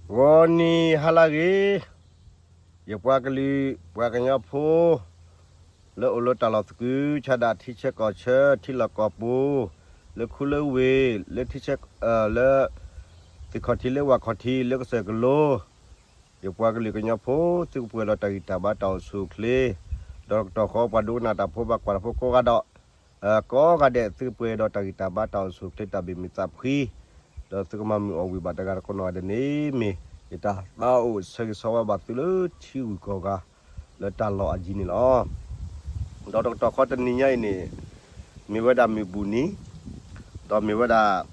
ဂီၤနံၤဟါလၢအဂ့ၤ, ယပှၤကလုာ်ပှၤကညီဖိ လၢအိၣ်လၢတၢ်လီၢ်သကုၤဆးဒး ထံဆၢကီၢ်ဆၢ ထံလီၢ်ကီၢ်ပူၤ, လၢခူလၢဝ့ၢ်, လၢထံဆၢ, လၢ သုးခီၣ်ထံး လၢဝၣ်ခီၣ်ထံး လၢကစၢၢ်ကလိ, ယပှၤကလုာ်ကညီဖိ သုကပှဲၤဒီးတၢ်ဂံၢ်တၢ်ဘါတၢ်အိၣ်ဆူၣ်အိၣ်ချ့, ဒီးတကတီၢ်ဃီ ပှၤဒိကနၣ်တၢ်ဖိ ပှၤကွၢ်တၢ်ဖိကိးဂၤဒီး ကိးဂၤဒဲး သုကပှဲၤဒီးတၢ်ဂံၢ်တၢ်ဘါတၢ်အိၣ်ဆူၣ်အိၣ်ချ့ တၢ်ဘၣ်မုာ်သးဖှံ, ဒီးသုကမၤမုာ်အီၣ်ဝံၣ်ဘၣ်တဂၤတကနီၢ်ဂၤဒဲးန့ၣ်မ့ၢ် ယတၢ်သးအိၣ်ဆၢဂ့ၤဆၢဝါဘၣ်သုလၢထံဂုၤကီၢ်ဂၤ လၢတၢ်လီၢ်အယံၤန့ၣ်လီၤ. ဒီးတကတီၢ်ဃီတနံၤညါအံၤန့ၣ် မ့ၢ်ဝဲဒၣ်မုၢ်ဘူၣ်နံၤ, ဒီးမ့ၢ်ဝဲဒၣ်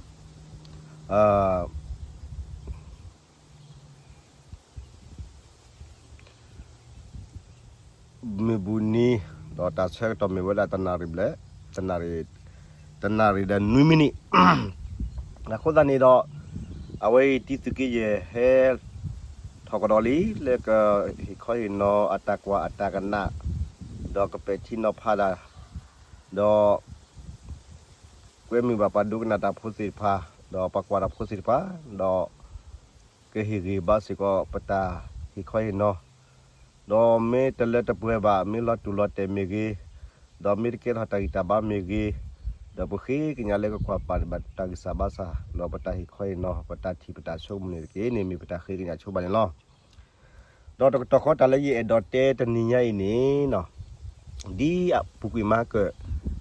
မုၢ်ဘူၣ်နံၤ, ဒီးတၢ်ဆၢကတီၢ်မ့ၢ်ဝဲဒၣ်တနၣ်ရံၣ်ဘျဲၣ်, တနၣ်ရံၣ်, တနၣ်ရံၣ်ဒီးနွံမံးနံး, အဃိသတးန့ၣ်ဒီး အဝဲအံၤတံသုးက့ယဲၢ်ဟဲ ထီၣ်ကဒီးလံ လၢကဟ့ၣ်ခီဟ့ၣ်နီၤအတၢ်ကွၢ်အတၢ်ကနၣ်, ဒီးကပဲာ်ထံနီၤဖးတၢ်, ဒီး ကွဲမုာ်ဘၣ်ပှၤဒိကနၣ်တၢ်ဖိသ့ၣ်တဖၣ်, ဒီးပှၤကွၢ်တၢ်ဖိသ့ၣ်တဖၣ်, ဒီး ကဟ့ၣ်ဂံၢ်ဘါစ့ၢ်ကီးပတၢ်ဟ့ၣ်ခီဟ့ၣ်နီၤ, ဒီးမ့ၢ်တလၢတပှဲၤဘၣ် မ့ၢ်လီၤတူၢ်လီၤတဲာ်မ့ၢ်ဂ့ၤ, ဒီးမ့ၢ်တကဲထီၣ်တၢ်ဂံၢ်တၢ်ဘါမ့ၢ်ဂ့ၤ, ဒီးပဃ့ကညးလၢကကွၢ်ပာ်ဘၣ်တၢ်ဂံၢ်စၢ်ဘါစၢ် ဒီးပတၢ်ဟ့ၣ်ခီဟ့ၣ်နီၤ ပတၢ်ထံၣ်ပတၢ်ဆိကမိၣ်န့ၣ်တက့ၢ်န့ၣ် မ့ၢ်ပတၢ်ဃ့ကညးဆိဘၣ်န့ၣ်လီၤ. ဒီးတကတီၢ်ဃီတၢ်လၢယအဲၣ်ဒိးတဲတနံၤညါအံၤန့ၣ် ဒ်အပူၤကွံာ်မၤကၢၢ်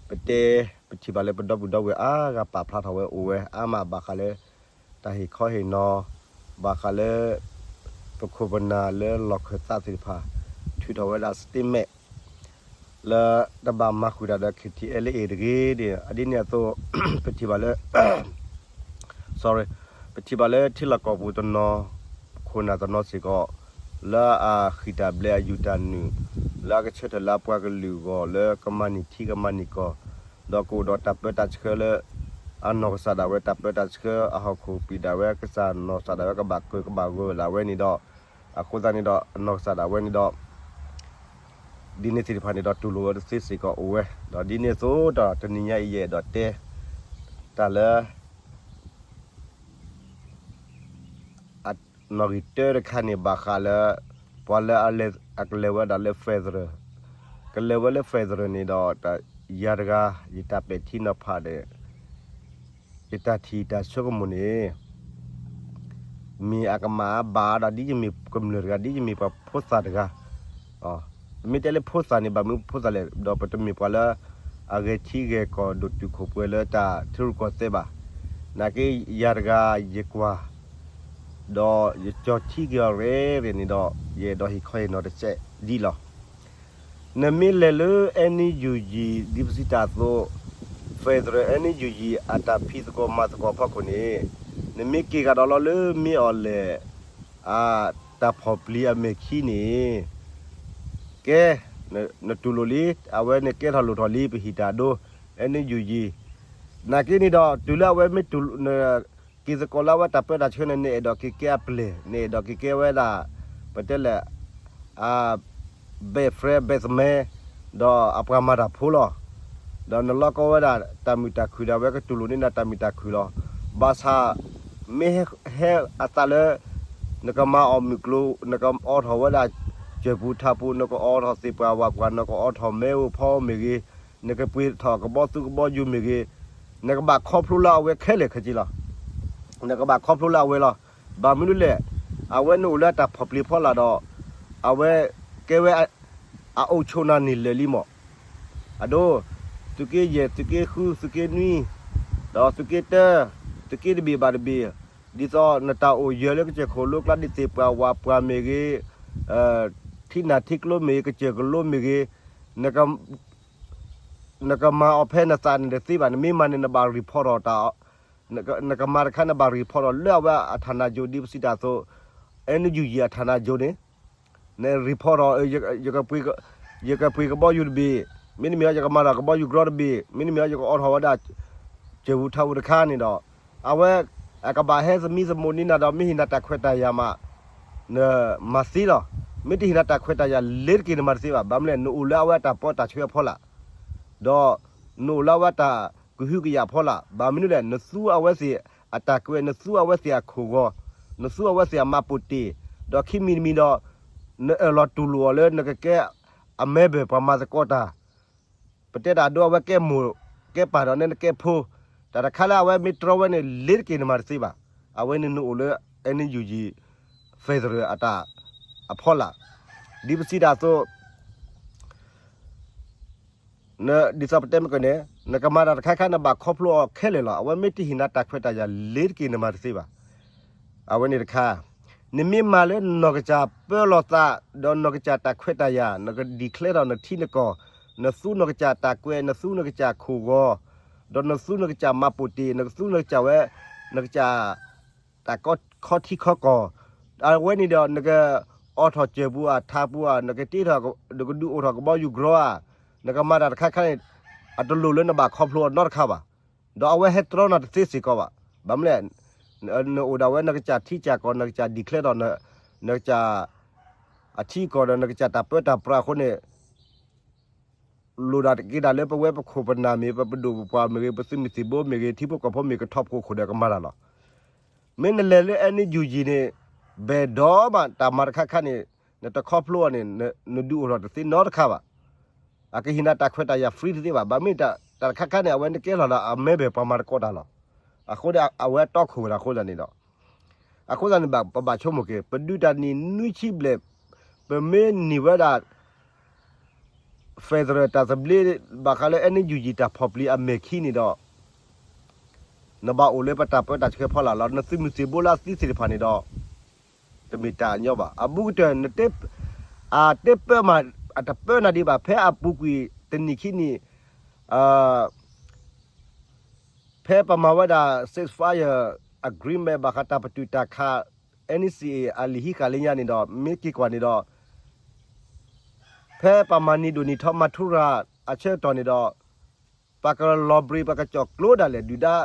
ပတဲ ပထံၣ်ဘၣ်လၢပဒီပုၢ်ဒီဝဲၢ်အါဂၤပာ်ဖျါထီၣ်ဝဲအိၣ်ဝဲအါမး ဘၣ်ဃးလၢ တၢ်ဟ့ၣ်ခီဟ့ၣ်နီၤ, ဘၣ်ဃးလၢ ပခိၣ်ပနၢ်လၢလီၢ်ခၢၣ်သးသ့ၣ်တဖၣ် ထုးထီၣ်ဝဲဒၣ် statement လၢတဘၣ်မၤဃုာ်တၢ်ဒီး KTLA တဂ့ၤဒ် အဒ်န့ၣ်အသိး ပထံၣ်ဘၣ်လၢ sorry ပထံၣ်ဘၣ်လၢထံလီၢ်ကီၢ်ပူၤတနီၤ ခိၣ်နၢ်တနီၤစ့ၢ်ကီး လၢအဃံၢ်တၢ်ဘျဲးအယူၢ်တၢ်နုာ် လၢအကဆၢထၢၣ်လၢအပှၤကလုာ်အဂီၢ် လၢကမၤန့ၢ်ထံကမၤန့ၢ်ကီၢ် ဒီးကအိၣ်ဒီးတၢ်ပၢတၢ်ဆှၢလၢ အနီၢ်ကစၢ်ဒၣ်ဝဲ တၢ်ပၢတၢ်ဆှၢအဟီၣ်ခိၣ်ပံာ်ဒၣ်ဝဲ ကစၢ်နီၢ်ကစၢ်ဒၣ်ဝဲကဘၣ်ကၢၢ်ကဘၣ်ဂီၤဒၣ်ဝဲန့ၣ်ဒီး အဃိသတးန့ၣ်ဒီး အနီၢ်ကစၢ်ဒၣ်ဝဲန့ၣ်ဒီး ဒ်န့ၣ်သ့ၣ်တဖၣ်န့ၣ်ဒီး တူၢ်လိာ်ဝဲတသ့စ့ၢ်ကီးအိၣ်ဝဲ, ဒီးဒ်န့ၣ်အသိးဒီး တနံၤညါအံၤယအဲၣ်ဒိးတဲ တၢ်လၢ နီၣ်ဂံၢ်တၢတခါန့ၣ် ဘၣ်ဃးလၢ ပှၤလၢအလဲၤ အကလဲၤဝဲဒၣ်လၢ federal ကလဲၤဝဲလၢ federal န့ၣ်ဒီး ယၤတဂၤ ယတၢ်ပဲာ်ထံနီၤဖးဒီး ယတၢ်ထံၣ်တၢ်ဆိကမိၣ်န့ၣ် မ့ၢ်အကမၣ်အဘၣ်ဒီး ဒ်ယမ့ၢ်ကမျၢၢ်တဂၤ ဒ်ယမ့ၢ်ပှၤဖိသၣ်တဂၤ မ့ၢ်တဲလၢဖိသၣ်န့ၣ် ဘၣ်မနုၤဖိသၣ်လဲၣ် ဒီးပတမ့ၢ်ပှၤလၢ အဂဲၤထံဂဲၤကီၢ်ဒိၣ်တုာ်ခိၣ်ပှဲၤလၢတၢ်ထံရူၢ်ကီၢ်သဲးဘၣ်. နာ်က့ ယၤတဂၤယကွၢ် ဒီးယကၠီၣ်ထံက့ၤအီၤရဲၣ်ရဲၣ်န့ၣ်ဒီး ယအဲၣ်ဒိးဟ့ၣ်ခီဟ့ၣ်နီၤတစဲးဒ်လီၤ. နမ့ၢ်လဲၤလၢ NUG ဒ်ပစံးတၢ်အသိး federal NUG အတၢ်ဖံးသကိးမၤသကိးအဖီခိၣ်န့ၣ် နမ့ၢ်က့ၤကဒီးလီၤလၢမ့ၢ်အီၤလဲၣ် အတၢ်ဖီၣ်ပျံၤအမဲာ်ခံန့ၣ် ကဲ နတူၢ်လိာ်လံ အဝဲန့ၣ်ကဲထီၣ်လိၣ်ထီၣ်လံ ပဟံးတၢ်ဒိ NUG နာ်က့န့ၣ်ဒီး တုၤလၢအဝဲမ့ၢ်တူၢ် က့ၤသကိးလၢအဝဲတၢ်ပၢတၢ်ဆှၢန့ၣ် နအဲၣ်ဒိးက့ၤကဲအပျဲၢ် နအဲၣ်ဒိးက့ၤကဲဝဲဒၣ် ပတဲလဲၣ် အ best friend best man ဒီးအပှၤမၤတၢ်ဖိလီၤ. ဒီးနလီကီဝဲဒၣ် တၢ်မုာ်တၢ်ခုၣ်ဒၣ်ဝဲ ကတူၢ်လိာ်န့ၢ်နၤတၢ်မုာ်တၢ်ခုၣ်လီၤ. ဘၣ်ဆၣ် မ့ၢ်ဟဲအသးလၢ နကမၤအီၣ်မုၢ်ကျိၤ နကအိးထီၣ်ဝဲဒၣ် ကၠၢၢ်ပူၤထးပူၤ နကအိးထီၣ်သ့ၣ်ပှၢ်ဝၣ်ပှၢ် နကအိးထီၣ်မဲအိၣ်ဖီမ့ၢ်ဂ့ၤ, နကပှ့ၤထီၣ်ကဘီသူကဘီယူၤမ့ၢ်ဂ့ၤ, နကဘၣ်ခီဖျိလၢအဝဲခဲလၢာ်ခဲဆ့လီၤ. နကဘၣ်ခီဖျိလၢအဝဲလီၤ. ဘၣ်မနုၤလဲၣ်, အဝဲန့ၣ်အိၣ်လၢအတၢ်ဖီၣ်ပျံၤဖီလာ်ဒီး အဝဲကဲဝဲ အအိၣ်ဆိးနၤန့ၣ်လၢာ်လံမး. အဒိ, သုးက့ယဲၢ် သုးက့ဃု သုးက့နွံ, ဒီးသုးက့တၢ, သုးက့တဘ့ၣ်ဘၣ်တဘ့ၣ်, ဒ်သိးနတၢ်အိၣ်ယၢၤလၢကစၢၢ်ခိၣ်လိကျါ ဒ်သ့ၣ်ပှၢ်ဝၣ်ပှၢ်မ့ၢ်ဂ့ၤ, ထံနၢ်ထံကျိမ့ၢ်ဂ့ၤ ကစၢၢ်ကလိမ့ၢ်ဂ့ၤ, နကမၤအီၤဖဲနသးန့ၣ်တသ့ဘၣ်. နမ့ၢ်မၤန့ၣ် နဘၣ် report ထီၣ်တၢ်, နကမၤတခါ နဘၣ် report ထီၣ်လၢအဝဲအဌာနချုပ် ဒ်ပစံးတၢ်အသိး NUG အဌာနချုပ်န့ၣ် န report ထီၣ် ယကပှ့ၤကဘီယူၤတဘ့ၣ်, မ့တမ့ၢ် ယကမၤထီၣ်ကဘီယူၤကြီတဘ့ၣ်, မ့တမ့ၢ် ယကအိးထီၣ်ဝဲဒၣ် ကၠၢၢ်ပူၤထးပူၤတခါန့ၣ်ဒီး အဝဲအကဘၣ်ဟဲသမံသမိးန့ၢ်နၤဒီး မ့ၢ်ဟ့ၣ်နၤတၢ်ခွဲးတၢ်ယာ်မး နမၤသ့လီၤ. မ့ၢ်တဟ့ၣ်နၤတၢ်ခွဲးတၢ်ယာ် လဲၤတက့ၤနမၤတသ့ဘၣ်. ဘၣ်မနုၤလဲၣ်, နအိၣ်လၢအဝဲအတၢ်ပၢတၢ်ဆှၢအဖီလာ်, ဒီးနအိၣ်လၢအဝဲတၢ်ကဟုကယာ်အဖီလာ်. ဘၣ်မနုၤလဲၣ်, နသူအဝဲသ့ၣ်အတၢ်ကွဲး, နသူအဝဲသ့ၣ်အခိၣ်ဂီၤ, နသူအဝဲသ့ၣ်အမၤပိာ်တ့ၢ်, ဒီးခံမံၤတမံၤဒီး နအၢၣ်လီၤတူၢ်လိာ်အီၤလၢနကကဲအမဲဘၢၣ်ပှၤမၤသကိးတၢ်, ပတဲတၢ်အဒိ အဝဲကဲမိၢ် ကဲပၢ်ဒီးနဲနကဲဖိ, တၢ်တခါလၢအဝဲမ့ၢ်တြီဝဲန့ၣ် လ့ၤတက့ၤနမၤတသ့ဘၣ်. အဝဲန့ၣ်နအိၣ်လၢ NUG federal အတၢ်အဖီလာ်, ဒ်ပစံးတၢ်အသိး ဒ်သိးပတဲမ့ၢ်ကန့ၣ် နကမၤတၢ်တခါခါ နဘၣ်ခီဖျိအီၤခဲလၢာ်လီၤ. အဝဲမ့ၢ်တဟ့ၣ်နၤတၢ်ခွဲးတၢ်ယာ် လ့ၤတက့ၤနမၤတသ့ဘၣ်. အဝဲန့ၣ်တခါ, နမ့ၢ်မၤလၢနီၢ်ကစၢ်ပၢလီၤသး ဒီးနီၢ်ကစၢ်တၢ်ခွဲးတၢ်ယာ်, နက declare ဒီးနထံနကီၢ်, နသူနီၢ်ကစၢ်တၢ်ကွဲး, နသူနီၢ်ကစၢ်ခိၣ်ဂီၤ, ဒီးနသူနီၢ်ကစၢ်မၤပိာ်တ့ၢ်, နကသူနီၢ်ကစၢ်ဝဲ, နကစၢ် တၢ်ခီထံခီကီၢ်, အဝဲန့ၣ်ဒီး နကအိးထီၣ်စၢၤပူၤဧါ, ထးပူၤဧါ, နကတ့ထီၣ်, နကဒုးအိၣ်ထီၣ်ကဘီယူၤကြီဧါ, နကမၤတၢ်တခါခါန့ၣ် အတလိၣ်လၢနဘၣ်ခီဖျိအီၤနီတခါဘၣ်. ဒီးအဝဲဟဲတြီနၤတသ့စ့ၢ်ကီးဘၣ်. ဘၣ်မနုၤလဲၣ်, နအိၣ်ဒၣ်ဝဲနကစၢ်ထံကစၢ်ကီၢ်, နကစၢ် declare ဒီး နကစၢ်အထံအကီၢ်ဒီး နကစၢ်တၢ်ပၢတၢ်ပြးအဃိန့ၣ် လိၣ်ဒၣ်က့ၤဒၣ်လၢပဝဲပခိၣ်ပနၢ်မ့ၢ်ဂ့ၤ, ပပဒိၣ်ပပှၢ်မ့ၢ်ဂ့ၤ, ပသုးမုၢ်သံၣ်ဘိမ့ၢ်ဂ့ၤ, ထံဖိကီၢ်ဖိမ့ၢ်ဂ့ၤ, ကထီၣ်ဖှိၣ်ခိၣ်ဒီးကမၤတၢ်လီၤ. မ့ၢ်နလဲၤလၢ NUG န့ၣ် ဘဲၣ်ဒီးမး တၢ်မၤတခါခါန့ၣ် နတခီဖျိအီၤန့ၣ် နဒုးအိၣ်ထီၣ်တသ့နီတခါဘၣ်. အကဟ့ၣ်နၤတၢ်ခွဲးတၢ်ယာ် free တသ့ဘၣ်. ဘၣ်မနုၤ တၢ်တခါခါန့ၣ် အဝဲနကဲလီၤဒီးအမဲဘဲၣ်ပှၤမၤသကိးတၢ်လီၤ. အဃိဒီးအဝဲတီခိၣ်ဝဲဒၣ်အဃိသတးန့ၣ်ဒီး အဃိသတးန့ၣ် ပဘၣ်ဆိကမိၣ်က့ၤ ပဒုးတၢ်နံၣ်နွံဆံဘျဲၣ်, ပမ့ၢ်န့ၢ်ဝဲဒၣ် federal တၢ်သဘျ့ ဘၣ်ဃးလၢ NUG တၢ်ဖီၣ်ပျံၤအမဲာ်ခံန့ၣ်ဒီး နဘၣ်အိၣ်လၢပတၢ်ပၢတၢ်ဆှၢဖီလာ်လီၤ. နသုးမုၢ်သံၣ်ဘိလၢအသံသ့ၣ်တဖၣ်န့ၣ်ဒီး တမ့ၢ်တၢ်ညီဘၣ်. အဘူးကတၢၢ် နတဲ, အတဲပၢမး အတပၢနၤဒံးဘၣ်. ဖဲအပူၤကွံာ်တနံၣ်ခံနံၣ် ဖဲပမၤဝဲဒၣ် ceasefire agreement ဘၣ်ဃးတၢ်ပတုာ်တၢ်ခး NCA အလံာ်ဟံးဃာ်လၢညါန့ၣ်ဒီး မ့ၢ်က့ၤကွၢ်န့ၣ်ဒီး ဖဲပမၤနံၤဒိၣ်နံၤထီ မၤထူရၤအဆၢကတီၢ်န့ၣ်ဒီး ပှၤကလီၤဘြ့ၤ ပှၤကစီၣ်ကျိဒၣ်လဲာ် ဒုၣ်ဒါ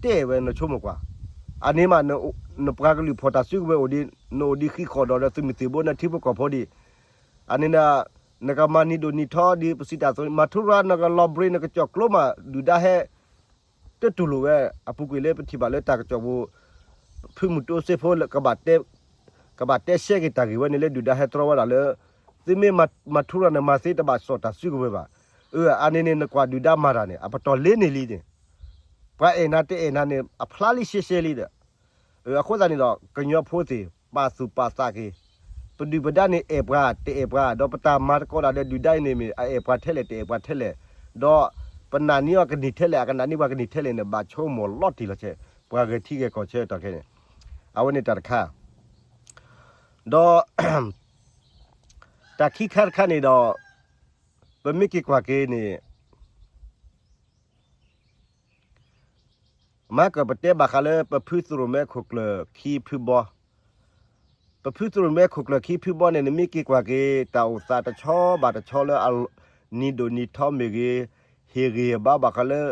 တဲဝဲ နဆိကမိၣ်ကွၢ်. အန့ၣ်မး နပှၤကလုာ်ဖီၣ်တၢ်စုကဝဲၤအိၣ်ဒံး, နအိၣ်ဒံးဃံးဃီၣ်ဒီး နသုးမုၢ်သံၣ်ဘိ နထံဖိကီၢ်ဖိဒံး. အန့ၣ် နကမၤနံၤဒိၣ်နံၤထီဒ်ပစံးတၢ်အသိး မၤထူရၤ နကလီၤဘြ့ၤ နကစီၣ်ကျိမး ဒုၣ်ဒါဟဲ တတူၢ်လိာ်ဝဲ အပူၤကွံာ်လၢပထံၣ်ဘၣ်လၢတၢ်ကစီၣ်ပူၤ ဖုမုၢ်တိစ့ဖိ ကဘၣ်တဲရှဲက့ၤတၢ်ဂ့ၢ်ဝဲန့ၣ်လၢဒုၣ်ဒါဟဲတြီဝဲဒၣ်လၢ သုမ့ၢ်မၤထူရၤန့ၣ် မၤသ့တဘၣ်စိာ်တၢ်စုကဝဲၤဘၣ်. အန့ၣ်န့ၣ် နကွၢ်ဒုၣ်ဒါမၤတၢ်န့ၣ် အပတီၢ်လ့န့ၣ်လံန့ၣ် ပှၤအဲၣ်နၤတအဲၣ်နၤန့ၣ် အဖျါလံရှဲရှဲလံဒီး အဃိသတးန့ၣ်ဒီး ကညီဖိသ့ၣ် ပာ်သူၣ်ပာ်သးက့ၤ, ပဒုၣ်ပဒါန့ၣ် အဲၣ်ပှၤတအဲၣ်ပှၤ ဒီးပတၢ်မၤသကိးတၢ်ဒီးဒုၣ်ဒါအံၤန့ၣ်မ့ၢ် အအဲၣ်ပှၤထဲလဲၣ် တအဲၣ်ပှၤထဲလဲၣ်, ဒီးပနာ်န့ၢ်အီၤကန့ၢ်ထဲလဲၣ် အကနာ်န့ၢ်ပှၤကန့ၢ်ထဲလဲၣ်န့ၣ် ဘၣ်ဆိကမိၣ်လီၤတံၢ်လီၤဆဲး, ပှၤဂဲၤထံဂဲၤကီၢ်ဆၢကတီၢ်ခဲအံၤန့ၣ် အဝဲန့ၣ်တၢ်တခါ, ဒီး တၢ်ခံခါတခါန့ၣ်ဒီး ပမ့ၢ်က့ၤကွၢ်က့ၤန့ၣ် မၤကၢၢ်ပတဲဘၣ်ဃးလၢ ပဖုသရိၣ်မဲခိၣ်ကျၢၢ်ခံဖုဘီ, ပဖုသရိၣ်မဲခိၣ်ကျၢၢ်ခံဖုဘီန့ၣ် နမ့ၢ်က့ၤကွၢ်က့ၤ တၢ်အိၣ်သးတဆီဘၣ်တဆီလၢ နံၤဒိၣ်နံၤထီမ့ၢ်ဂ့ၤ, ဟ့ၣ်ဂံၢ်ဟ့ၣ်ဘါဘၣ်ဃးလၢ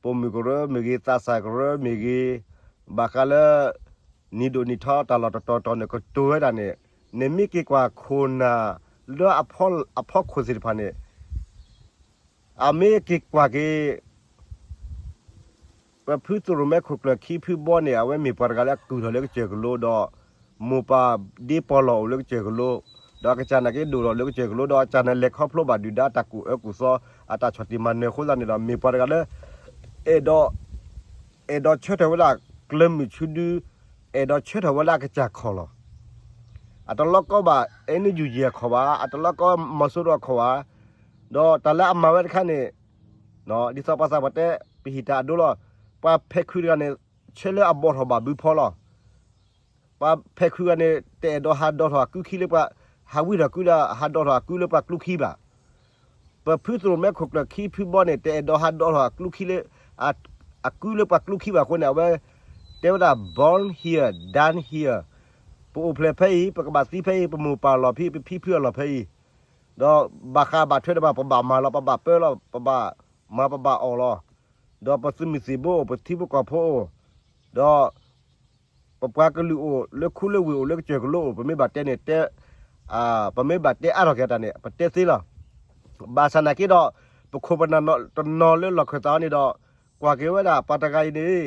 ပိာ်မုၣ်ကရၢမ့ၢ်ဂ့ၤ, သးစၢ်ကရၢမ့ၢ်ဂ့ၤ, ဘၣ်ဃးလၢ နံၤဒိၣ်နံၤထီတၢ်လီၢ်တတီၤတီၤန့ၣ် ကတိၤဝဲဒၣ်န့ၣ်, နမ့ၢ်က့ၤကွၢ်ခိၣ်နၢ်လၢအဖီခိၣ်သ့ၣ်တဖၣ်န့ၣ် အမ့ၢ်က့ၤကွၢ်က့ၤ ပဖုသရိၣ်မဲခိၣ်ကျၢၢ်ခံဖုဘီန့ၣ် အဝဲမ့ၢ်ပှၤတဂၤလၢအကုၢ်ထီၣ်လၢကစၢၢ်ကလိဒီး မိၢ်ပၢ်ဒ့ပီၢ်လီၤအိၣ်လၢကစၢၢ်ကလိ, ဒီးအကစၢ်နာ်က့ဒိၣ်ထီၣ်လၢကစၢၢ်ကလိဒီး အကစၢ်နာ်လဲၤခီဖျိဘၣ်ဒုၣ်ဒါတၢ်ကူၣ်အၢကူၣ်သီ အတၢ်ဆီၣ်တံၢ်မၤနၢၤအဃိသတးန့ၣ်ဒီး မ့ၢ်ပှၤတဂၤလၢ အဲၣ်ဒိး အဲၣ်ဒိးဆၢထၢၣ်ဝဲဒၣ်ကျၢၤမုၢ်ဆူဒု, အဲၣ်ဒိးဆၢထၢၣ်ဝဲလၢအကစၢ်ခီၣ်လီၤ. အတလီၤကီဘၣ် NUG အခီၣ်ဘၣ်, အတလီၤကီမီၤစိရိၤအခီၣ်ဘၣ်, ဒီးတၢ်လၢအမၤဝဲတခါန့ၣ် ဒ်သိးပှၤသးပှၢ်တဲ ပဟံးတၢ်အဒိလီၤ. ပှၤဖဲးခုးတဂၤန့ၣ် ဆၢလၢအဘီၣ်ထီၣ်ဘၣ်ဘုဖီလီၤ. ပှၤဖဲးခုးတဂၤန့ၣ် တအဲၣ်ဒိးဟးဒိးထီၣ်အကုခံလၢပှၤ, ဟးဝံထီၣ်ကုဒီး ဟးဒိးထီၣ်အကုလၢပှၤကျိခံဘၣ်. ပဖုသရိၣ်မဲခိၣ်ကျၢၢ်ခံဖုဘီန့ၣ် တအဲၣ်ဒိးဟးဒိးထီၣ်အကုခံလၢ, အကုလၢပှၤကျိခံဘၣ်အဃိန့ၣ် အဝဲတဲဝဲဒၣ် born here, done here, ပအိၣ်ဖျဲၣ်ဖဲအံၤ, ပကဘၣ်သံဖဲအံၤ, ပမိၢ်ပၢ်လီၢ်ဖဲအံၤ, ပဖံဖုအလီၢ်ဖဲအံၤ, ဒီးဘၣ်ဃးဘၣ်ထွဲတဘၣ် ပဘၣ်မၤလီၤ, ပဘၣ်ပၢလီၤ, ပဘၣ်မၤပဘၣ်အီၣ်လီၤ. ဒီးပသုးမုၢ်သံၣ်ဘိအိၣ်, ပထံဖိကီၢ်ဖိအိၣ်, ဒီးပပှၤကလုာ်အိၣ်, လၢခူလၢဝ့ၢ်အိၣ်, လၢကစၢၢ်ကလိအိၣ်, ပမ့ၢ်ဘၣ်တဲန့ၣ်တဲ, ပမ့ၢ်ဘၣ်တဲအါထီၣ်က့ၤတၢ်န့ၣ် ပတဲသ့လီၤ. ဘၣ်ဆၣ်နာ်က့ဒီး ပခိၣ်ပနၢ်တနီၤလၢလီၢ်ခၢၣ်သးန့ၣ်ဒီး ကွၢ်က့ၤဝဲဒၣ်ပှၤတဂၤအံၤန့ၣ်,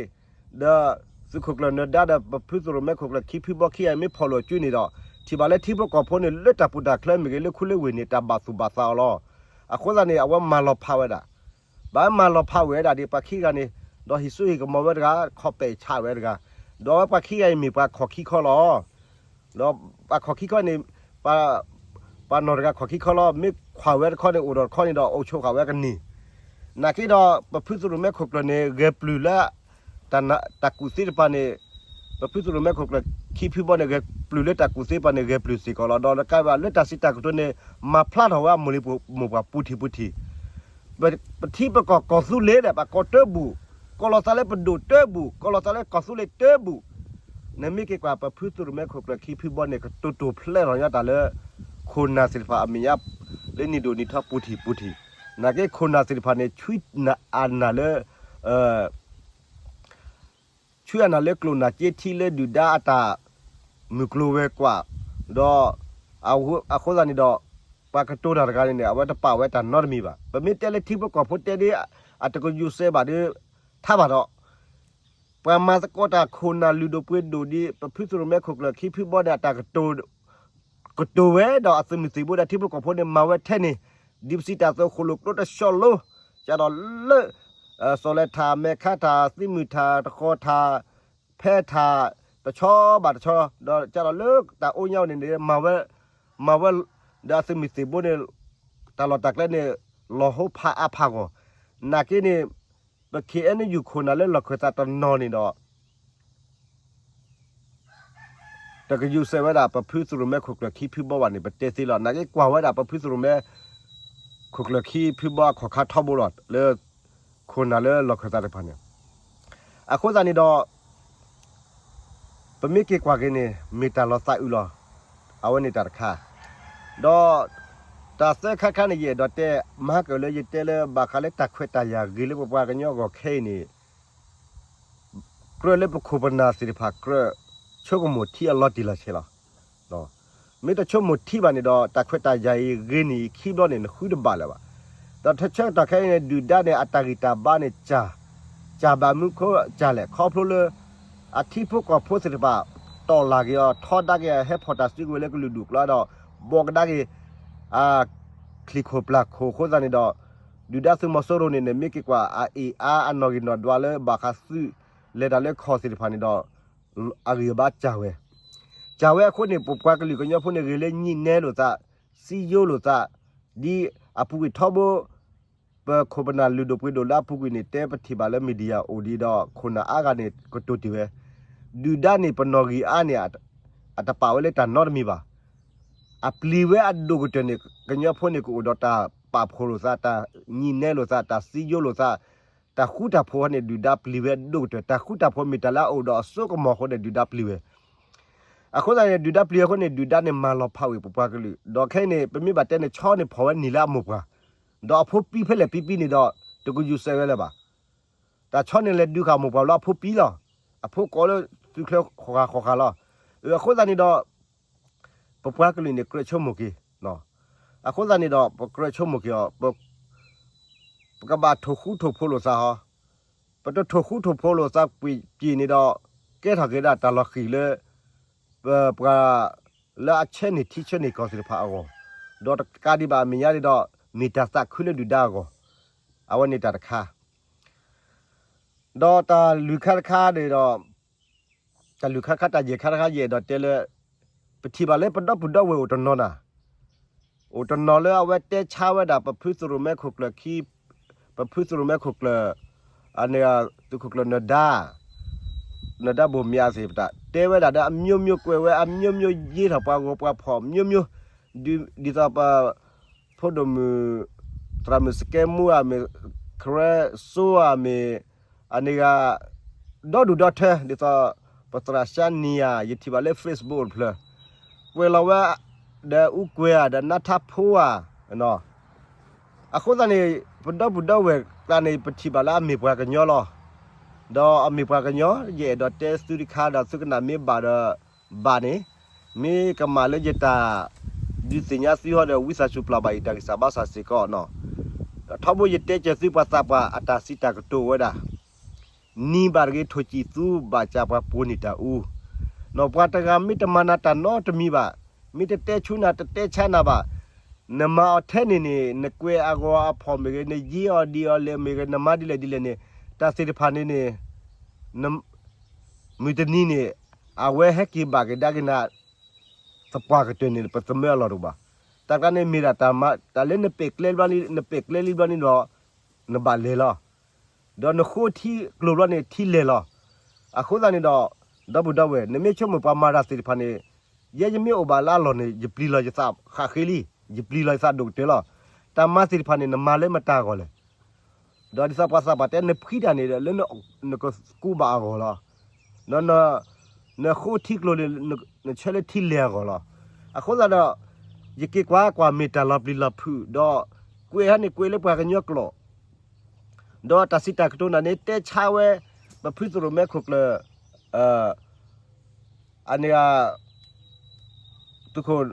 ဒီး သုးခိၣ်ကျၢၢ်နၢၤဒါဒီး ပဖုသရိၣ်မဲခိၣ်ကျၢၢ်ခံဖုဘီခံဂၤအံၤ မ့ၢ်ဖီၣ်လိာ်အစုန့ၣ်ဒီး ထံၣ်ဘၣ်လၢထံဖိကီၢ်ဖိန့ၣ် လၢတၢ်ပူၤတၢ်ချၢမ့ၢ်ဂ့ၤ လၢခူလၢဝ့ၢ်န့ၣ် တၢ်ဘၣ်သူၣ်ဘၣ်သးအီၤလီၤ. အဃိသတးန့ၣ် အဝဲမၤလီၤဖးဝဲဒၣ် ဘၣ်မၤလီၤဖးဝဲဒၣ်ဒီး ပှၤခံဂၤန့ၣ် ဒီးဟံးစိဟ့ၣ်ကမီၤဝဲတဂၤ ခီၣ်ပဲာ်ဆးဝဲတဂၤ, ဒီးအဝဲပှၤခံဂၤအံၤမ့ၢ်ပှၤခီၣ်ခံခီလီၤ. ဒီးပှၤခီၣ်ခံခီန့ၣ် ပှၤနီၢ်တဂၤခီၣ်ခံခီလီၤ. မ့ၢ်ခွါဝဲတခီန့ၣ် အိၣ်ဒီးတခီန့ၣ်ဒီး အိၣ်ဆိးဃာ်ဝဲကန့ၢ်. နာ်က့ဒီး ပဖုသရိၣ်မဲခိၣ်ကျၢၢ်န့ၣ် ဂဲၤပျုၢ်လၢ တၢ်ကူၣ်သ့တဖၣ်န့ၣ် ပဖုသရိၣ်မဲခိၣ်ကျၢၢ်ခံဖုဘီန့ၣ် ဂဲၤပျုၢ်လၢတၢ်ကူၣ်သ့တဖၣ်န့ၣ် ဂဲၤပျုၢ်စ့ၢ်ကီးလီၤ. ဒီးတကးဘၣ်လၢတၢ်စံးတၢ်ကတိၤန့ၣ် မၤဖျါထီၣ်ဝဲအမိၢ်လံၤမိၢ်ပှၢ်ပူၤထံၣ်ပူၤထံၣ် ပထံပကီၢ်ကီၢ်သူလ့ၤဒီး ပကိးတၢ်ဘူၣ်, ကိးလီၤသးလၢပဒိၣ်တၢ်ဘူၣ်, ကိးလီၤသးလၢကီၢ်သူလ့ၤတၢ်ဘူၣ်, နမ့ၢ်က့ၤကွၢ် ပဖုသရိၣ်မဲခိၣ်ကျၢၢ်ခံဖုဘီန့ၣ် ကတိၤတိၤဖျဲးထီၣ်ညါတၢ်လၢ ခိၣ်နၢ်သ့ၣ်တဖၣ်အမဲာ်ညါ လၢနံၣ်ဒိၣ်နံၣ်ထီပူၤထံၣ်ပူၤထံၣ်, နာ်က့ခိၣ်နၢ်သ့ၣ်တဖၣ်န့ၣ် ဆှံအနၢ်လၢ ဆှံအနၢ်လၢကျိၣ်နၢ်က့ထံလၢဒုၣ်ဒါအတၢ်မုၢ်ကျိၤဝဲၤကွာ်, ဒီး အဃိသတးန့ၣ်ဒီး ပှၤကတိၤတၢ်တဂၤန့ၣ်န့ၣ် အဝဲတပာ်ဝဲတၢ်နီတမံၤဘၣ်. ပမ့ၢ်တဲလၢထံဖိကီၢ်ဖိတဲဒ် အတကယူၤစဲးဘၣ်ဒီး ထါဘၣ်ဒီး ပှၤမၤသကိးတၢ်ခိၣ်နၢ်လုၢ်ဒိၣ်ပှ့ၤဒိၣ်ဒ် ပဖုသရိၣ်မဲခိၣ်ကျၢၢ်ခံဖုဘီန့ၣ် အတၢ်ကတိၤ ကတိၤဝဲဒီးအသုးမုၢ်သံၣ်ဘိဒီးထံဖိကီၢ်ဖိန့ၣ် မၤဝဲထဲန့ၣ် ဒ်ပစံးတၢ်အသိး ဃိၣ်လိာ်ကျိတဆီလိၤ ကဒီးလၢ စီၤလဲၤထၣ် မဲာ်ခါထၣ် သံမုၢ်ထၣ် တဃီၤထၣ် ဖဲထၣ် တဆီဘၣ်တဆီ ဒီးကဒီးလၢတၢ်အိၣ်ညါအီၤန့ၣ်န့ၣ် မၤဝဲ မၤဝဲ ဒီးအသုးမုၢ်သံၣ်ဘိန့ၣ် တၢ်လီၢ်တၢ်ကျဲန့ၣ် လီၤဟိဖးအါဖးဂီၢ်, နာ်က့န့ၣ် ပ ခ့ၣ်အဲၣ်ယူၣ် ခိၣ်နၢ်လၢလီၢ်ခၢၣ်သးတနီၤန့ၣ်ဒီး တကယူၤစဲးဝဲဒၣ် ပဖုသရိၣ်မဲခိၣ်ကျၢၢ်ခံဖုဘီဘၣ်န့ၣ် ပတဲသ့လီၤ. နာ်က့ကွၢ်ဝဲဒၣ် ပဖုသရိၣ်မဲ ခိၣ်ကျၢၢ်ခံဖုဘီအခီၣ်ခါထီဘိလီၤ လၢ ခိၣ်နၢ်လၢလီၢ်ခၢၣ်သးတဖၣ်န့ၣ် အဃိသတးန့ၣ်ဒီး ပမ့ၢ်က့ၤကွၢ်က့ၤန့ၣ် မ့ၢ်တၢ်လီၤသးအုးလီၤ. အဝဲန့ၣ်တၢ်တခါ ဒီး တၢ်သၢခါခါန့ၣ် ယအဲၣ်ဒိးတဲ မဟါကၢၣ်လၢယတဲလၢ ဘၣ်ဃးလၢတၢ်ခွဲးတၢ်ယာ်ဂ့ၤလၢပပှၤကညီအဂီၢ်ခဲအံၤန့ၣ် ကြၢးလၢပခိၣ်ပနၢ်သ့ၣ်တဖၣ် ကြၢးဆိကမိၣ်ထံအလီၤတံၢ်လီၤဆဲးလီၤ. မ့ၢ်တဆိကမိၣ်ထံဘၣ်န့ၣ်ဒီး တၢ်ခွဲးတၢ်ယာ်အံၤဂ့ၤန့ၢ်အခံဘျီန့ၣ် နဃုတဘၣ်လၢၤဘၣ်. ဒီးတဆၢကတီၢ်ခဲအံၤန့ၣ် ဒုၣ်ဒါန့ၣ် အတၢ်ဂံၢ်တၢ်ဘါန့ၣ် ကၢ် ကၢ်ဘၣ်မနုၤအဃိလဲၣ် ခီဖျိလၢ အထံဖိကီၢ်ဖိသ့ၣ်တဖၣ် တီၢ်လၢ်က့ၤအီၤ ထီဒါက့ၤအဟဲဖီၣ်တၢ်စုကဝဲၤလၢကလုာ်ဒူၣ်ကျါဒီး ဘိးကဒါက့ၤ အ ချံၣ်ခိၣ်ပျၢ်ခိၣ်အဃိသတးန့ၣ်ဒီး ဒုၣ်ဒါသုးမီၤစိရိၤန့ၣ်န့ၣ် မ့ၢ်က့ၤကွၢ်အအ့ၣ်အါအနီၣ်ဂံၢ်နီၣ်ဒွးလၢဘၣ်ဃးသုး လဲၤတၢ်လၢခီၣ်သ့ၣ်တဖၣ်န့ၣ်ဒီး အဂံၢ်အဘါကၢ်ဝဲ ကၢ်ဝဲအဃိန့ၣ် ပပှၤကလုာ်ကညီဖိန့ၣ် ဂ့ၤလၢညံၣ်နဲလိာ်သး စံယိလိာ်သး ဒ်အပူၤကွံာ်ထီဘိ ပခိၣ်ပနၢ်လုၢ်ဒိၣ်ပှ့ၤဒိၣ်လၢအပူၤကွံာ်န့ၣ် တဲပထံၣ်ဘၣ်လၢ media အိၣ်ဒံးဒီး ခိၣ်နၢ်အါဂၤန့ၣ် ကတိၤတ့ၢ်ဝဲ ဒုၣ်ဒါန့ၣ် ပနီၣ်ဂံၢ်အါန့ၣ် အတပာ်ဝဲလၢတၢ်နီတမံၤဘၣ်. အပျံၤဝဲအဒိၣ်ကတၢၢ်န့ၣ် ကညီဖိန့ၣ် ကအိၣ်ဒီးတၢ်ပာ်ဖှိၣ်လိာ်သး တၢ်ညံၣ်နဲလိာ်သး တၢ်စံယိလိာ်သး တၢ်ဃူတၢ်ဖိးန့ၣ် ဒုၣ်ဒါပျံၤဝဲအဒိၣ်ကတၢၢ် တၢ်ဃူတၢ်ဖိးမ့ၢ်တၢ်လၢအအိၣ်ဒီးအစိကမီၤအဃိန့ၣ် ဒုၣ်ဒါပျံၤဝဲ အဃိသတးန့ၣ် ဒုၣ်ဒါပျံၤအဃိန့ၣ် ဒုၣ်ဒါန့ၣ် မၤလီၤဖးဝံၤပပှၤကလုာ် ဒီးခဲအံၤန့ၣ် ပမ့ၢ်ဘၣ်တဲန့ၣ် ဆီန့ၣ်ဖီၣ်ဝဲနံၤလၢအမိၢ်ပှၢ် ဒီးအဖိပံဖဲလဲၣ်ပံပံန့ၣ်ဒီး တကယူၤစဲးဝဲလၢၤဘၣ်. တၢ်ဆီန့ၣ်လဲၤဒုးဃာ်မိၢ်ပှၢ်လၢအဖိပံလီၤ. အဖိကိးလၢသုးချၢဃီၤဃာ်ဃီၤဃာ်လီၤ. အဃိသတးန့ၣ်ဒီး ပပှၤကလုာ်န့ၣ် ကြၢးဆိကမိၣ်က့ၤ အဃိသတးန့ၣ်ဒီး ပကြၢးဆိကမိၣ်က့ၤအီၤ ပကဘၣ်ထိၣ်ဃူထိၣ်ဖိးလိာ်သးဟီ, ပတထိၣ်ဃူထိၣ်ဖိးလိာ်သးကွံာ်က့ၤန့ၣ်ဒီး ကဲထီၣ်က့ၤဒၣ်တၢ်လီၤဃံၤလၢ ပပှၤ လၢအဆဲးန့ၢ်ထံဆဲးန့ၢ်ကီၢ်သ့ၣ်တဖၣ်အဂီၢ်, ဒီးတကးဒံးဘၣ်အမဲာ်ညါန့ၣ်ဒီး မ့ၢ်တၢ်သးခုလၢဒုၣ်ဒါအဂီၢ်, အဝဲန့ၣ်တၢ်တခါ ဒီးတၢ်လုၢ်ခါတခါန့ၣ်ဒီး တၢ်လုၢ်ခါတခါ တၢ်ယဲၢ်ခါတခါ ယအဲၣ်ဒိးတဲလၢ ပထံၣ်ဘၣ်လၢပဒီပုၢ်ဒီဝဲၢ်အိၣ်တနီၤနၤ, အိၣ်တနီၤလၢအဝဲတဲဆါဝဲဒၣ် ပဖုသရိၣ်မဲခိၣ်ကျၢၢ်ခံ, ပဖုသရိၣ်မဲခိၣ်ကျၢၢ်, အန့ၣ် သုးခိၣ်ကျၢၢ်နၢၤဒါ, နၢၤဒါဘိၣ်မၠးသ့ၣ်တဖၣ် တဲဝဲဒၣ်ဒီးအမျိုးမျိုးကွဲးဝဲ အမျိုးမျိုး ယ့ထီၣ်ပှၤဂီၤပှၤဖီၣ်မျိုးမျိုး, ဒ်သိးပ ဖိဒိၣ်မုၣ် သရၣ်မုၣ်စကဲမူဧါမ့ၢ် ခရဲစိဧါမ့ၢ် အန့ၣ်ဂၤ ဒီဒူၣ်ဒီထၢ ဒ်သိး ပသရၣ်ၡါနံၤဧါ ယထံၣ်ဘၣ်လၢ Facebook တဖျၢၣ် ကွဲးလီၤဝဲ ဒီးအူကွဲၤဧါ ဒီးနါထါဖိဧါ, အဃိသတးန့ၣ် ပဒီပုၢ်ဒီဝဲၢ်ကျါန့ၣ် ပထံၣ်ဘၣ်လၢအမ့ၢ်ပှၤကညီလီၤ. ဒီးအမ့ၢ်ပှၤကညီ ယအဲၣ်ဒိးတဲသုတခါဒီးသုကနၣ်မ့ၢ်ဘၣ်ဒီး ဘၣ်န့ၣ် မ့ၢ်ကမၣ်လၢယတၢ်ဒုးသ့ၣ်ညါသုဟီဒီး ဝံသးစူၤပျၢ်ဘၣ်အံၤ တၢ်ဂံၢ်စၢ်ဘါစၢ်စ့ၢ်ကီးနီၤ. ထီဘိယတဲစၢၤသုပှၤသးပှၢ်အတၢ်စံးတၢ်ကတိၤဝဲဒၣ်, နံၤဘၣ်တဂ့ၤ ထိၣ်စံၣ်သူဘၣ်စၢ်ပှၤပိာ်န့ၢ်တၢ်အူ, နီၢ်ပှၤတဂၤမ့ၢ်တမၤနၤတၢ်နီတမံၤဘၣ်, မ့ၢ်တတဲဆူနၤတတဲဆါနၤဘၣ်, နမၤအီၤထဲန့ၣ်န့ၣ် နကွဲးအဂီၤအဖီၣ်မ့ၢ်ဂ့ၤ, နယ့အီၤဒံးအီၤလဲၣ်မ့ၢ်ဂ့ၤ, နမၤဒ်လဲၣ်ဒ်လဲၣ်န့ၣ်, တၢ်သ့ၣ်တဖၣ်န့ၣ်န့ၣ် မုၢ်တနံၤန့ၣ် အဝဲဟဲက့ၤဘၣ်က့ၤဒၣ်က့ၤနၤ သပှၢ်ကတၢၢ်န့ၣ် ပသမၢအလီၢ်တအိၣ်ဘၣ်. တၢ်ကျါန့ၣ်မ့ၢ်ဒၣ်တၢ်မၤ တၢ်လၢနပဲာ်ကျဲလံဘျီန့ၣ် နပဲာ်ကျဲလံဘျီန့ၣ်ဒီး နဘၣ်လဲၤလီၤ. ဒီးနဃိထံကျိၤဘျီန့ၣ် ထံလဲၤလီၤ. အဃိသတးန့ၣ်ဒီး ဒီပုၢ်ဒီဝဲၢ် နမ့ၢ်ဆိကမိၣ်ပှၤမၤတၢ်သ့ၣ်တဖၣ်န့ၣ် ယဲယမ့ၢ်အိၣ်ဘၣ်လၢအလီၢ်န့ၣ် ယပျံၤလီၤယသးဃးဃ့လံ, ယပျံၤလီၤယသးဒိၣ်ကတၢၢ်လီၤ. တၢ်မၤသ့ၣ်တဖၣ်န့ၣ် နမၤလၢမတၤအဂီၢ်လဲၣ်. ဒီးဒ်သိးပှၤသးပှၢ်တဲ နဖှံတၢ်န့ၣ်လၢနကကူးဘၣ်အဂီၢ်လီၤ. ဒီး နဃိထံကျိၤန့ၣ် နဆၢလၢထံလဲၤအဂီၢ်လီၤ. အဃိသတးဒီး ယက့ၤကွၢ်ကွၢ်မ့ၢ်တၢ်လီၤပျံၤလီၤဖုး ဒီးကွဲးဟဲန့ၣ်ကွဲးလၢပှၤကညီကျိာ် ဒီးတၢ်စံးတၢ်ကတိၤနၤန့ၣ် တဲဆါဝဲ ပဖုသရိၣ်မဲခိၣ်ကျၢၢ် အန့ၣ် သုးခိၣ်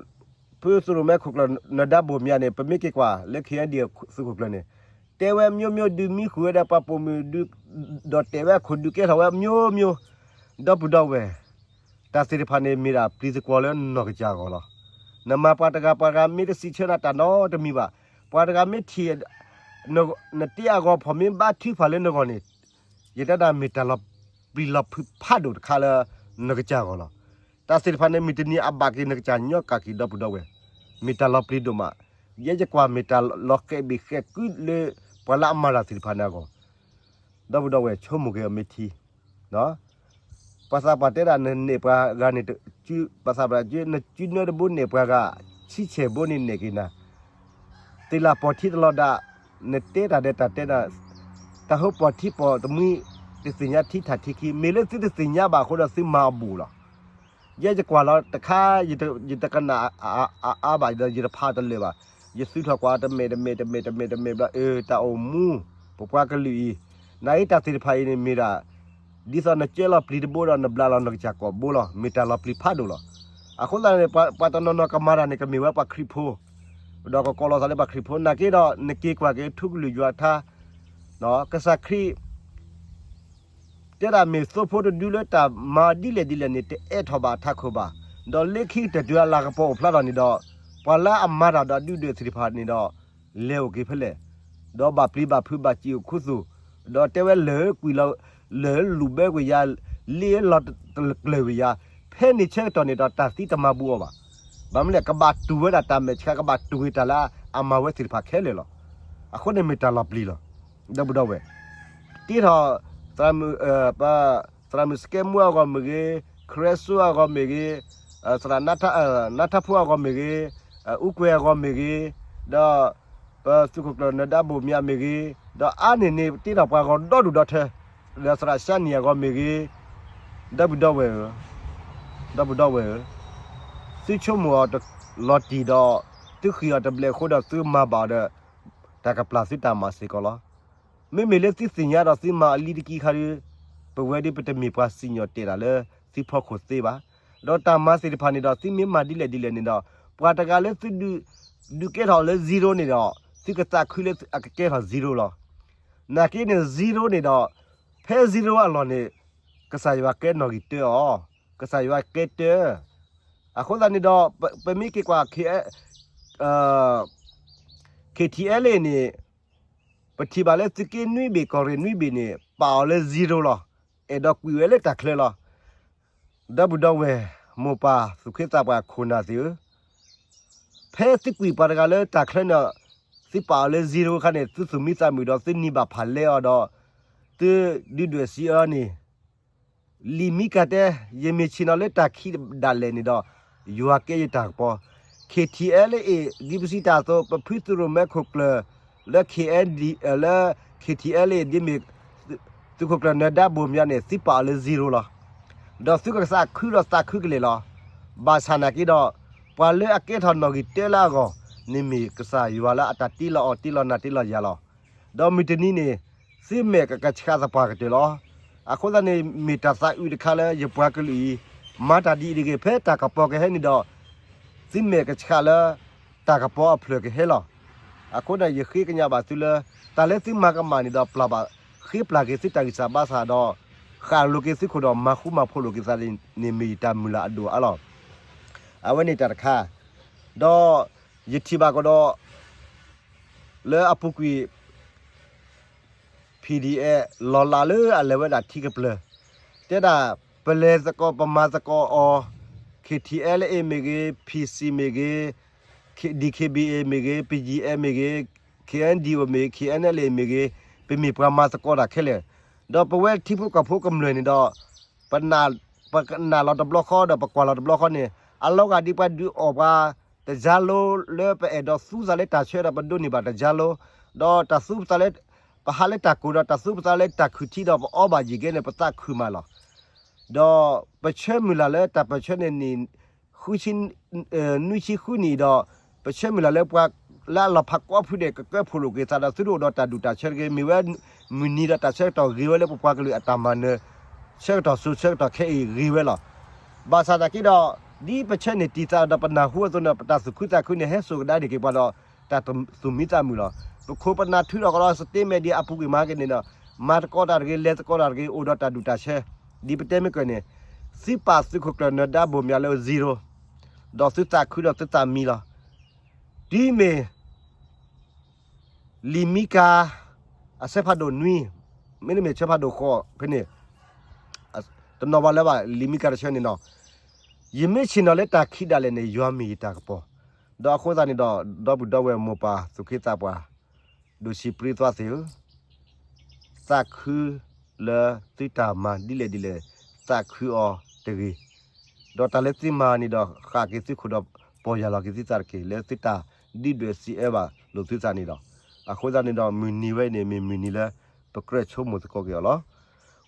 ဖုသရိၣ်မဲခိၣ်ကျၢၢ် နဒါဘိၣ်မၠးန့ၣ် ပမ့ၢ်က့ၤကွၢ်လၢ ခ့ၣ်အဲၣ်ဒီး သုးခိၣ်ကျၢၢ်န့ၣ် တဲဝဲမျိုးမျိုး ဒုးမံဃုာ်ဝဲဒၣ်ပှၤပိာ်မုၣ် ဒုးဒီးတဲာ်ဝဲအခိၣ်ဒုးကဲထီၣ်ဝဲမျိုးမျိုး ဒီပုၢ်ဒီဝဲၢ် တၢ်သ့ၣ်တဖၣ်န့ၣ် မ့ၢ်ဒၣ်ပျံၤသကွီၤလၢနီၢ်ကစၢ်အဂီၢ်လီၤ. နမၤပှၤတဂၤ ပှၤတဂၤမ့ၢ်တစံးဆၢနၤတၢ်နီတမံၤဘၣ်, ပှၤတဂၤမ့ၢ်ထံၣ် နတ့အဂီၤဖီၣ်မ့ၢ်ဘါထုကဖၣ်လၢနဂီၢ်န့ၣ် ယတဲဒၣ်မ့ၢ်တၢ်လီၤပျံၤလီၤဖုးဖးဒိၣ်တခါလၢ နကစၢ်အဂီၢ်လီၤ. တၢ်သ့ၣ်တဖၣ်န့ၣ် မုၢ်တနံၤအဘၣ်က့ၤနကစၢ်ညီကၢ်က့ၤ ဒီပုၢ်ဒီဝဲၢ်, မ့ၢ်တၢ်လီၤပျံၤဒိၣ်မး, ယဲယကွၢ်မ့ၢ်တၢ်လီၤဃဲးဘ့ၣ်ဃဲးကုလၢ ပှၤလၢအမၤတၢ်သ့ၣ်တဖၣ်န့ၣ်အဂီၢ် ဒီပုၢ်ဒီဝဲၢ် ဆိကမိၣ်က့ၤအီၤမ့ၢ်ထံ ပှၤသးပှၢ်တဲဒၣ် နနဲၣ်ပှၤဂၤန့ၣ် ပှၤသးပှၢ်တဲ နစုနၢတဘိနဲၣ်ပှၤဂၤ ဆံဆဲၣ်ဘိန့ၣ်နဲၣ်က့ၤနၤ, သ့ၣ်လၣ်ပီၢ်ထံတလီၤဒၣ်, နတဲတၢ်ဒီးတၢ်တဲနၤ, တၢ်ဟိပီၢ်ထံပီၢ်တမှံ တသ့ၣ်ညါထံထၣ်ထံခံ, မ့ၢ်လၢသုတသ့ၣ်ညါဘၣ်အဃိဒီးသုမၤအဘူးလီၤ. ယဲယကွၢ်လီၤတခါ ယတကနၣ်အါဘၣ်ဒီး ယတဖးတလၢာ်ဘၣ်, ယသုးထီၣ်ကွၢ်တမဲာ်တမဲာ်တမဲာ်တမဲာ်တမဲာ်ဘျီ အၢ တၢ်အိၣ်မူ ပပှၤကလုာ်အံၤ, နာ်အံၤတၢ်သ့ၣ်တဖၣ်အံၤန့ၣ်မ့ၢ်ဒၣ် ဒ်သိးနကၢလီၤပျံၤတဘိဒီး နဘျးလီၤနကစၢ်ကိာ်ဘိလီၤ, မ့ၢ်တၢ်လီၤပျံၤဖးဒိၣ်လီၤ. အဃိသတးန့ၣ် ပှၤတနီၤနီၤကမၤတၢ်န့ၣ် ကမ့ၢ်ဝဲပှၤခရံာ်ဖိ, ဒီးကကိးလီၤသးလၢပှၤခရံာ်ဖိ, နာ်က့ဒီး နက့ၤကွၢ်က့ၤထူကလုာ်ယွၤထါ, ကစၢ်ခရံာ် တဲဒၣ်မ့ၢ်သိဖိတဒုလၢတၢ်မၤဒ်လဲၣ်ဒ်လဲၣ်န့ၣ် တအဲၣ်ထီၣ်ဘၣ်အထးခိၣ်ဘၣ်, ဒီးလၢခံကတၢၢ်တုၤအလၤကပီၤအိၣ်ဖျါထီၣ်န့ၣ်ဒီး ပှၤလၢအမၤတၢ်ဒီးဒုၣ်ဒွဲၣ်သ့ၣ်တဖၣ်န့ၣ်ဒီး လဲၤအိၣ်က့ၤဖဲလဲၣ်, ဒီးဘၣ်ပျံၤဘၣ်ဖုးဘၣ်စံၣ်အိၣ်ခူသူၣ်, ဒီးတဲဝဲလၢာ်ကွံာ်လီၤ, လၢာ်လူၤဘၢကွံာ်ယၤ, လ့လီၤတကျၢၤကွံာ်ယၤ, ဖဲန့ၣ်ဆၢကတီၢ်န့ၣ်ဒီး တၢ်သံတမၤဘူးအီၤဘၣ်. ဘၣ်မနုၤလဲၣ် ကဘၣ်တူၢ်ဝဲဒၣ်တၢ်မဲာ်ဆှး ကဘၣ်တူၢ်က့ၤတၢ်လၢအမၤဝဲသ့ၣ်တဖၣ်ခဲလၢာ်လီၤ. အဃိန့ၣ်မ့ၢ်တၢ်လီၤပျံၤလီၤ. ဒီပုၢ်ဒီဝဲၢ်, တ့ထီၣ် သရၣ်မုၣ် သရၣ်မုၣ်စကဲမူအဂီၢ်မ့ၢ်ဂ့ၤ, ခရဲစိအဂီၢ်မ့ၢ်ဂ့ၤ, သရၣ် နါထါဖိအဂီၢ်မ့ၢ်ဂ့ၤ, အူကွဲၤအဂီၢ်မ့ၢ်ဂ့ၤ, ဒီး ပသုးခိၣ်ကျၢၢ်နၢၤဒါဘိၣ်မၠးမ့ၢ်ဂ့ၤ, ဒီးအါန့ၢ်န့ၣ် တ့ထီၣ်ပှၤဂီၤဒီဒူၣ်ဒီထၢ, ဒီးသရၣ်ၡါနံၣ်အဂီၢ်မ့ၢ်ဂ့ၤ, ဒီပုၢ်ဒီဝဲၢ်ဧၢ, ဒီပုၢ်ဒီဝဲၢ်ဧၢ, သုဆိကမိၣ်အီၤလီၤတံၢ်ဒီး သုဃ့ၢ်အီၤတဘျဲၣ်အဃိဒီး သုမၤဘၣ်အီၤဒီး တၢ်ကပျၢ်သုတၢ်မၤစ့ၢ်ကီးလီၤ. မ့မ့ၢ်လၢသုသ့ၣ်ညါဒီးသုမၤအီၤလံတကံၢ်ခါဒီး ပဝဲဒၣ်ပတမ့ၢ်ပှၤစံၣ်ညီၣ်တဲာ်တၢ်လၢသုဖီခိၣ်သ့ဘၣ်. ဒီးတၢ်မၤသ့ၣ်တဖၣ်န့ၣ်ဒီး သုမ့ၢ်မၤဒ်လဲၣ်ဒ်လဲၣ်န့ၣ်ဒီး ပှၤတဂၤလၢသုဒုးကဲထီၣ်လၢ zero န့ၣ်ဒီး သုကသးခုလၢအကကဲထီၣ် zero လီၤ. နာ်က့န့ၣ် zero န့ၣ်ဒီး ဖဲ zero အလီၢ်န့ၣ် ကစၢ်ယွၤကဲနီၣ်ဂံၢ်တၢအီၤ, ကစၢ်ယွၤကဲတၢ. အဃိသတးန့ၣ်ဒီး ပမ့ၢ်က့ၤကွၢ် KTLA န့ၣ် ပထံၣ်ဘၣ်လၢသုးက့နွံဘ့ၣ် ကီၢ်ရ့ၣ်နွံဘ့ၣ်န့ၣ် ပာ်အီၤလၢ zero လီၤ. အဲၣ်ဒိးကွံာ်ဝဲလၢတၢ်ချၢလီၤ. ဒီပုၢ်ဒီဝဲၢ် မိၢ်ပၢ်သူၣ်က့သးပှၢ်ခိၣ်နၢ်သ့ၣ်ဧၢ, ဖဲသုကွံာ်ပှၤတဂၤလၢတၢ်ချၢန့ၣ် သုပာ်အီၤလၢ zero အခါန့ၣ် သုသူၣ်မံသးမုာ်ဒီး သုနံၤဘၣ်ဖးလဲအီၤဒီး သုဒုၣ်ဒွဲၣ်စံးအၢန့ၣ် လံာ်မံကၤတဲ, ယမ့ၢ်ဆ့ၣ်နီၤလၢတၢ်ခံးဒၣ်လဲာ်န့ၣ်ဒီး ယွၤကဲယတၢ်ကပီၤ. KTLA ဒ်ပစံးတၢ်အသိး ပဖုသရိၣ်မဲခိၣ်ကျၢၢ် လၢ KND လၢ KTLA ဒ်မ့ၢ် သုးခိၣ်ကျၢၢ်နၢၤဒါဘိၣ်မၠးန့ၣ် သုပာ်အီၤလၢ zero လီၤ. ဒီးသုကသးခုဒီးသးခုကလဲာ်လီၤ. ဘၣ်ဆၣ်နာ်က့ဒီး ပှၤလၢအကဲထီၣ်နီၣ်ဂံၢ်တၢလၢအဂီၢ် န့ၣ်မ့ၢ်ကစၢ်ယွၤလၢအတၢ်တ့လီၤအီၤတ့လီၤနၤတ့လီၤယၤလီၤ. ဒီးမုၢ်တနံၤန့ၣ် သုမဲာ်ကကဆှးသပှၢ်ကတၢၢ်လီၤ. အဃိသတးန့ၣ် မ့ၢ်တၢ်သးအုးတခါလၢယပှၤကလုာ်အံၤ မၤတၢ်ဒ်အံၤတဂ့ၤ ဖဲတၢ်ကပီၤကဟဲန့ၣ်ဒီး သုမဲာ်ကဆှးလၢ တၢ်ကပီၤအဖျၢၣ်ကဟဲလီၤ. အဃိန့ၣ် ယဃ့ကညးဘၣ်သုလၢ တၢ်လၢသုမၤကမၣ်န့ၣ်ဒီး ပျၢ်ဘၣ် ဃ့ပျၢ်က့ၤသုတၢ်ဂံၢ်စၢ်ဘါစၢ်ဒီး ဃၣ်လိၤက့ၤသုခိၣ်ဒီး မၤဃူမၤဖိးလိာ်က့ၤသးန့ၣ် မ့ၢ်ယတၢ်မုၢ်လၢ်အဒိၣ်အါလီၤ. အဝဲန့ၣ်တၢ်တခါ, ဒီးယထံၣ်ဘၣ်ကဒီး လၢအပူၤကွံာ် P D F လီၤလးလၢအလဲၤဝဲဒၣ်ထံကပျၢၤ, တဲဒၣ် ပလဲၤသကိး ပမၤသကိးအီၤ, K T L A မ့ၢ်ဂ့ၤ, P C မ့ၢ်ဂ့ၤ, D K B A မ့ၢ်ဂ့ၤ, P G F မ့ၢ်ဂ့ၤ, K N D O မ့ၢ်ဂ့ၤ, K N L A မ့ၢ်ဂ့ၤ, ပမ့ၢ်ပှၤမၤသကိးတၢ်ခဲလၢာ်, ဒီးပဝဲထံဖိကီၢ်ဖိကမျၢၢ်န့ၣ်ဒီး ပနာ်လီၤတဘျီဃီဒီး ပကွၢ်လီၤတဘျီဃီန့ၣ် အလီၤဂာ်ဒ်ပှၤဒုးအီၣ်ပှၤ တယါလိၤ လၢပအဲၣ်ဒိးသူသးလၢတၢ်ဆၢဒီး ပဒိးန့ၢ်ဘၣ်တယါလိၤ, ဒီးတၢ်သူပသးလၢ ပဟးလၢတၢ်ကိၢ်ဒီး တၢ်သူပသးလၢတၢ်ခုၣ်ထံဒီး ပအီဘၣ်ယံာ်ကဲန့ၣ် ပသးခုၣ်မးလီၤ. ဒီးပဆၢမုၢ်လၢ်လၢတၢ်ပၢၢ်ဆၢန့ၣ် နံၣ် ဃုဆံ နွံဆံဃုနံၣ်ဒီး ပဆၢမုၢ်လၢ်လၢပှၤလၢအလီၤဖးကိးဖုဒဲး ကကဲဖိးလိာ်က့ၤသးဒီး သုတအိၣ်ဒီးတၢ်ဒူၣ်တၢ်ဆၢတဂ့ၤ, မ့ၢ်ဝဲမုၢ်နံၤဒီးတၢ်ဆၢကတီၢ်ဂ့ၤဝဲလၢပပှၤကလုာ်အတၢ်မၤနၢၤ ဆၢကတီၢ်စိၤဆၢကတီၢ်ခဲအံၤဂ့ၤဝဲလီၤ. ဘၣ်ဆၣ်သနာ်က့ဒီး ဒ်ပဆၢန့ၢ်တံၢ်သးဒီးပနၢ်ဟူအသိးန့ၣ် ပတၢ်သူၣ်ခုသးခုန့ၣ် ဟဲစိာ်ကဒါန့ၢ်က့ၤပှၤဒီး တၢ်သူၣ်မံသးမုာ်လီၤ. ပခိၣ်ပနၢ်ထုးထီၣ်ကဒီး statement ဒ်အပူၤကွံာ်မၤက့ၤန့ၣ်ဒီး မၤသကိးတၢ်တဂ့ၤ လဲၤသကိးတၢ်တဂ့ၤ အိၣ်ဒီးတၢ်ဒူၣ်တၢ်ဆၢ ဒ်ပတဲမ့ၢ်ကၢၢ်န့ၣ် သုပာ်သုးခိၣ်ကျၢၢ်နၢၤဒါဘိၣ်မၠးလၢ zero ဒီးသုသးခုဒီးသုသးမံလီၤ. တုၤမ့ၢ် လံာ်မံကၤ အဆၢဖးဒိၣ်နွံ မ့တမ့ၢ်ဆၢဖးဒိၣ်ဃိးဖဲန့ၣ် တနီၤဘၣ်လၢၤဘၣ် လံာ်မံကၤတဆၢန့ၣ်နီၤ, ယမ့ၢ်ဆ့ၣ်နီၤလၢတၢ်ခံးဒၣ်လဲာ်န့ၣ် ယွၤမ့ၢ်ယတၢ်ကပီၤ, ဒီးအဃိသတးန့ၣ်ဒီး ဒီပုၢ်ဒီဝဲၢ်မိၢ်ပၢ်သူၣ်က့သးပှၢ် ဒိၣ်ဆံးပြံသွါသ့ၣ်ဧၢ သးခုလၢသုတၢ်မၤဒ်လဲၣ်ဒ်လဲၣ် သးခုအီၤတဂ့ၤ, ဒီးတၢ်လၢသုမၤန့ၣ်ဒီး ဃၣ်က့ၤသုခိၣ်ဒီးပီၢ်ယၢ်လီၤက့ၤသုသးတက့ၢ် လၢသုတၢ်ဒုၣ်ဒွဲၣ်စံးအၢဘၣ်လိာ်သုသးန့ၣ်ဒီး, အဃိသတးန့ၣ်ဒီး မုၢ်နံၤဝဲအံၤန့ၣ် မ့ၢ်မုၢ်နံၤလၢ ပကြၢးဆိကမိၣ်သကိးက့ၤအီၤလီၤ.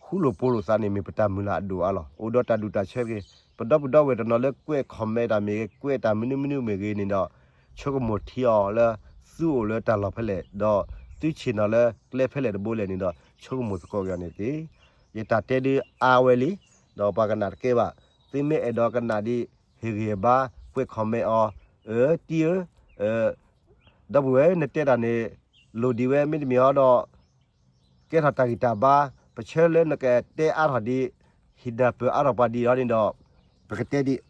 ဃူလိာ်ဖိးလိာ်သးန့ၣ် မ့ၢ်ပတၢ်မုၢ်လၢ်အဒိၣ်အါလီၤ. အိၣ်ဒီးတၢ်ဒူၣ်တၢ်ဆၢတဂ့ၤ, ပဒီပုၢ်ဒီဝဲၢ်တနီၤလၢကွဲး comment တၢ်မ့ၢ်ဂ့ၤ, ကွဲးတၢ်မနုၤမနုၤမ့ၢ်ဂ့ၤန့ၣ်ဒီး ဆိကမိၣ်ထံအီၤလၢ သုအိၣ်လၢတၢ်လီၢ်ဖဲလဲၣ်, ဒီးသုဆ့ၣ်နီၤလၢကျဲဖဲလဲၣ်တဘိလဲၣ်န့ၣ်ဒီး ဆိကမိၣ်သကိးက့ၤအီၤန့ၣ်တက့ၢ်. ယတၢ်တဲဒုးအါဝဲလံ, ဒီးပှၤကနၣ်တကဲဘၣ်, သုမ့ၢ်အဲၣ်ဒိးကနၣ်ဒံး ဟ့ၣ်ဂံၢ်ဟ့ၣ်ဘါ ကွဲး comment အီၤ, အၢ တံၢ်ဧၢ, ဒီပုၢ်ဝဲၢ် နတဲတၢ်န့ၣ် လိၣ်ဒံးဝဲ မ့တမ့ၢ်အီၤဒီး ကဲထီၣ်တၢ်ဂံၢ်တၢ်ဘါ, ပဆၢလၢနကတဲအါထီၣ်ဒံး, ဟံၣ်နၢ်ပၢၢ်အါထီၣ်ပှၤဒံးအီၤန့ၣ်ဒီး ပကတဲဒံး.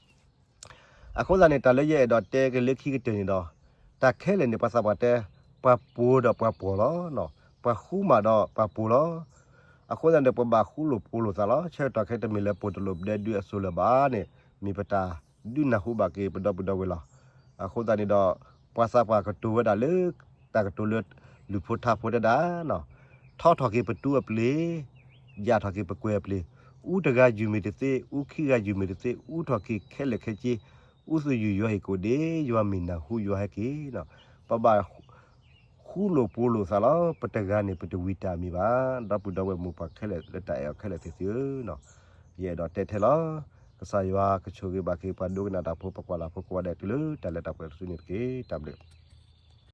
အဃိသတးန့ၣ် တၢ်လၢယအဲၣ်ဒိးတဲက့ၤလၢခံကတၢၢ်န့ၣ်ဒီး တၢ်ခဲလၢာ်န့ၣ် ပှၤသးပှၢ်တဲ ပှၤပိာ်ဒီးပှၤပိာ်လီၤ, ပှၤဃူမးဒီးပှၤပိာ်လီၤ. အဃိသတးန့ၣ် ပဘၣ်ဃူလိာ်ဖိးလိာ်သးလီၤ. ဆၢကတီၢ်ခဲအံၤတမ့ၢ်လၢ ပိာ်တလိာ်ပဒဲဒုးအစိၤလၢၤဘၣ်န့ၣ် မ့ၢ်ပတၢ်ဒုးနၢ်ဟူဘၣ်က့ၤပဒီပုၢ်ဒီဝဲၢ်လီၤ. အဃိသတးန့ၣ်ဒီး ပှၤသးပှၢ်ကတိၤဝဲဒၣ်လၢ တၢ်ကတိၤလၢ လုၢ်ဖိထါဖိတဲဒၣ် ထီထီၣ်က့ၤပတူအပျ့ၤ, ယၢ်ထီၣ်က့ၤပကွဲၤအပျ့ၤ, အူတဂၤယုၢ်မ့ၢ်တသ့, အူခံဂၤယုၢ်မ့ၢ်တသ့, အူထီၣ်က့ၤခဲလၢာ်ခဲဆ့, အူသူၣ်ယုၢ်ယွၤဟ့ၣ်ကိၣ်ဒ့, ယွၤမ့ၢ်နၢ်ဟူယွၤဟဲက့ၤ. ပဘၣ်ဃူလိာ်ဖိးလိာ်သးလီၤ. ပတဂၤန့ၣ် ပတဝံၤတၢ်မံၤဘၣ်. ဒီပုၢ်ဒီဝဲၢ်မိၢ်ပၢ်ခဲလၢာ်လၢတၢ်အဲၣ်အီၤခဲလၢာ်သ့ၣ်သုဧၢ, ယအဲၣ်ဒိးတဲထဲလီၤ. ကစၢ်ယွၤကဆိၣ်ဂ့ၤဘၣ်က့ၤပှၤဒိကနၣ်တၢ်ဖိ ပကွၢ်လၢ်ဖိကိးဂၤဒဲးတုၤလၢတၢ်လၢတၢ်ပှဲၤတစုန့ၣ်တက့ၢ်. တၢ်ဘျုး